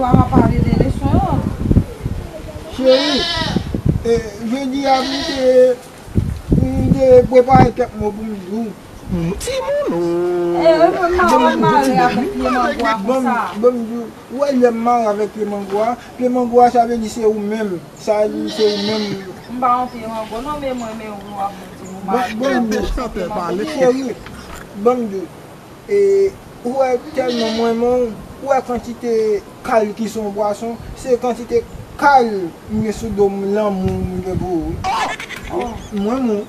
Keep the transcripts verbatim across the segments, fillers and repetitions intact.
Papa pale de leson yo. Cheri, e, jodi a m te, m te prepare kèk mo pou m di w. Timoun ou. E, e, mwen mare, mare avèk pye mango a konsa. Bon, m di w, ou wè lè m mare avèk pye mango a, pye mango a sa vle di se ou menm. Sa vle di se ou menm. M pa yon pye mango non, men mwen, men ou w ap di ou mare. Bon, bon, cheri, bon, m di w. E, ou wè tèlman mwen renmen w, ou wè kantite kal ki sou yon pwason, se kantite kal m gen sou do m, lanmou m gen pou ou wi. Mwen renmen w.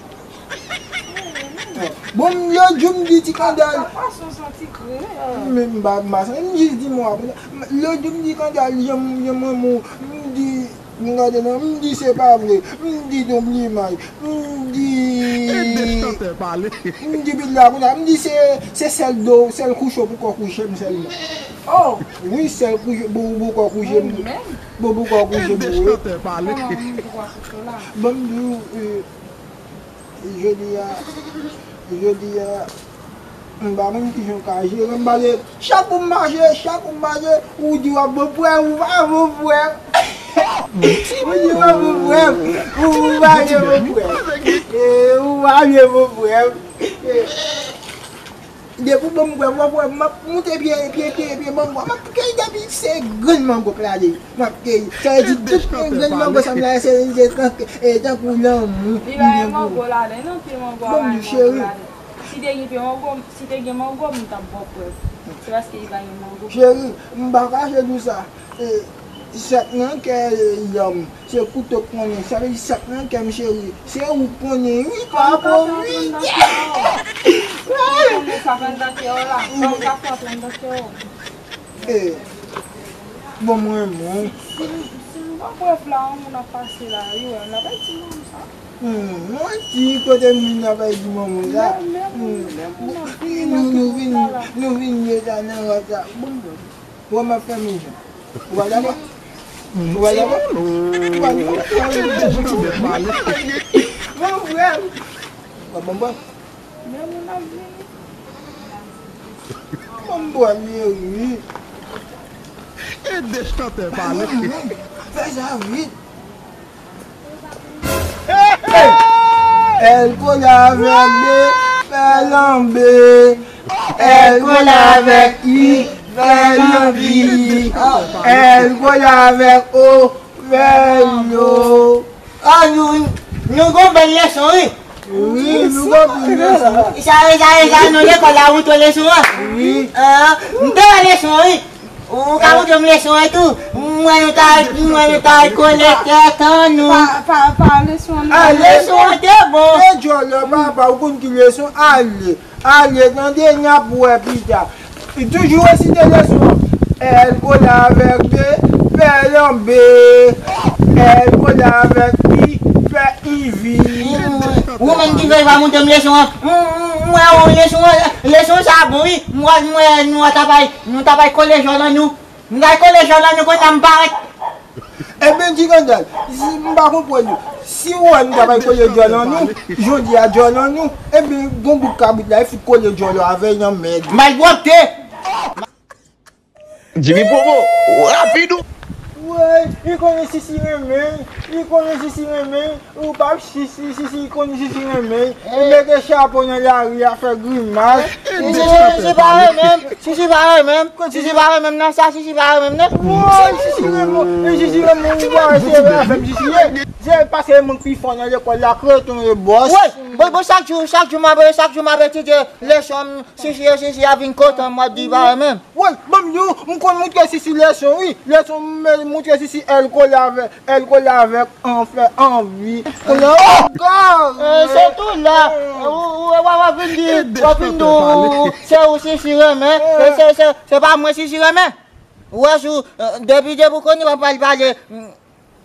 Bon, lòt jou m di ti kandal. Men m pa, m pa santi, m jis di mo a konsa. Lòt jou m di kandal, jan m, jan mwen renmen w, m di M gade nan, m di se pa vre. M di dublimay. M di. M di bit la kounye a. M di se, se sèl do, sèl kouche pou kò kouche m sèlman. Oh! Wi, sèl kouche, pou, pou kò kouche m. Mwen menm? Pou, pou kò kouche m, wi. Kòman m di kò kouche w la? Bon, m di w, e, Jodi a, jodi a, m pa konn kijan w ka jere m, paske chak ou mache, chak ou mache, ou di w ap bon pou mwen, ou pa bon pou mwen. Ou di w ap bon pou mwen, ou, ou pa vle bon pou mwen. E, ou pa vle bon pou mwen. E, Depi w ban m bwè, w ap wè m ap moute pye, pye, pye, pye mango a. M ap keyi depi se grenn mango plane. M ap keyi. Sa vle di tout grenn mango sa m la, se, se tank-, e, tankou lanmou. Li pa gen mango ladan, non, pye mango a pa gen mango ladan. Si te gen pye mango, si te gen mango, m t ap ba w prèv. Se paske li pa gen mango. Cheri, m pa kache di w sa. E, Sak nan kè lòm, se kouto k konnen. Sa vle di sak nan kè m, cheri. Se ou k konnen, wi, pa pou wi. Ou konnen sa k anndan kè w la. Sa w ka fè antre anndan kè w. E, bon, mwen, mwen. Si, si, si nou pa brèf la, yon moun ap pase la, wi, wè, n ap di moun sa. Hmm, mwen di kote moun ap di moun sa. Men, men, moun, men, moun ap vini nan kè moun sa la. Nou vin, nou vin deja nan rad la. Bon, bon. Bon, m ap fè mizè. Ou pa dakò? Ou pa dakò? Ou pa dakò? Bon, frè m. Bon, bon, bon. Men moun ap vini. Bon, bon, li ri. Ede chantè pale. Fè sa vit. Èl kole avèk B, fè lanbe. Èl kole avèk I, fè lanbi. Èl kole avèk O, fè lo. Ah, nou, nou gon bèl leson, wi. Wi, nou gon bèl leson. Sa, sa, sa, nou lekòl la, ou te leson an? Wi. Ah, m te wè leson an, wi. Ou ka montre m leson an tou? Mwen nou ta, mwen nou ta kole tèt an nou. Pa, pa, pa leson an. Ah, leson an te bon. E djòlè papa, ou konn ki leson? Ale. Ale, tande, n ap wè pita. Toujou resite leson an. Èl kole avèk B, fè lanbe. Èl kole avèk I, fè ivi. Ou menm ki fè pa montre m leson an. M, m, m wè ou leson an, leson sa bon wi. M wè, m wè nou ta bay, nou ta bay kole jòl an nou. M ta kole jòl an nou konnya m parèt. Ebyen, di Randal, si m pa konprann ou. Si ou wè nou ta bay kole djòl an nou, jodi a djòl an nou, ebyen, gon bout kabrit la, e fout kole djòl avè l nan mèd. Malpwòpte! Jimmy Popo, rapid ou! Woy, li konnen Sisi renmen, li konnen Sisi renmen. Ou pa Sisi, Sisi konn Sisi renmen. Li mete chapo nan lari a fè grimas. Sisi, Sisi pa renmen m. Sisi pa renmen m. Sisi pa renmen m nan sa, Sisi pa renmen m nan. Woy, Sisi renmen w. E Sisi renmen w, ou pa wè se afè m Sisi ye. Se paske e mwen k pi fò nan lekòl la, kreton e bòs. Woy, bon, bon, chak jou, chak jou m ap, chak jou m ap etidye leson m, Sisi, Sisi a vin kontan m, w ap di pa renmen m. Woy, ban m di w, m konn moutre Sisi leson, wi. Leson m moutre Sisi èl kole avè, èl kole avèk an fè anvi. Kounye a, oh God! Eh, se tou la. Ou, ou, w ap vin di, w ap vin di, ou, ou, se ou Sisi renmen. Se, se, se, se pa mwen Sisi renmen. Ou wè sou, eh, depi, depi w konnen w ap pale, pale.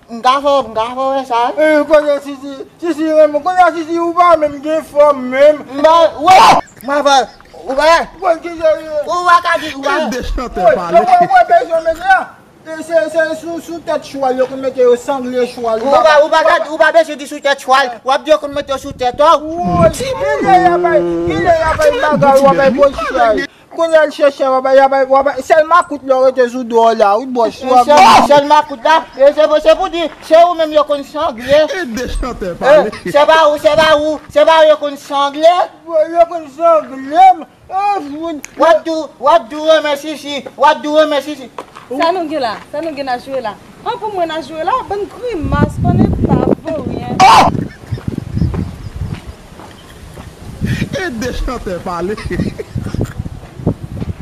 M ka fè w, m ka fè w wè sa, wi. Eh, kounye a Sisi, Sisi renmen, kounye a Sisi ou pa menm gen fòm menm. M ba, wè, m ap fè, ou pa, ou pa ka di, ou pa. Wè, wè, wè, bezwen mete a. E se, se sou, sou tèt chwal yo konn mete yo, sangle chwal. Ou pa, ou pa ka, ou pa bezwen di sou tèt chwal. W ap di yo konn mete yo sou tèt, ò. Woy, kilè y ap bay, kilè y ap bay bagay, w ap bay bon chay. Kounye a l chèche, w ap, w ap, w ap, sèl makout la w rete sou do w la, wi, bòs. Sèl, sèl makout la, e se, se pou di, se ou menm yo konn sangle. Ede chantè pale. Se pa ou, se pa ou, se pa ou yo konn sangle. Yo konn sangle m. W ap di, w ap di w renmen Sisi, w ap di w renmen Sisi. Sa nou gen la? Sa nou gen nan jwe la? An, pou mwen nan jwe la, bann grimas, bann eta voryen. Ede chantè pale.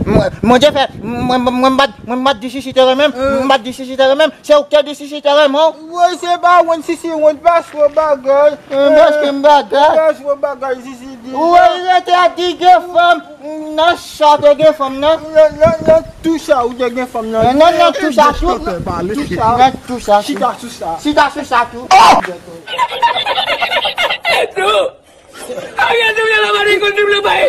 Mwen, Bondye fè, mwen, mwen, mwen m pa t, mwen m pa t di Sisi te renmen m, mwen m pa t di Sisi te renmen m, se ou ki te di Sisi te renmen w. Woy, se pa wont, Sisi wont, paske w bagay. Paske m bagay. Paske w bagay, Sisi di. Ou wè, li rete ap di gen fanm. Nan sa te gen fanm nan. Nan, nan, nan tou sa ou te gen fanm nan. Nan, nan, nan tou sa tou. Nan tou sa. Nan tou sa. Chita sou sa. Chita sou sa tou. Oh! Ariel te vle la mari konn te vle bay.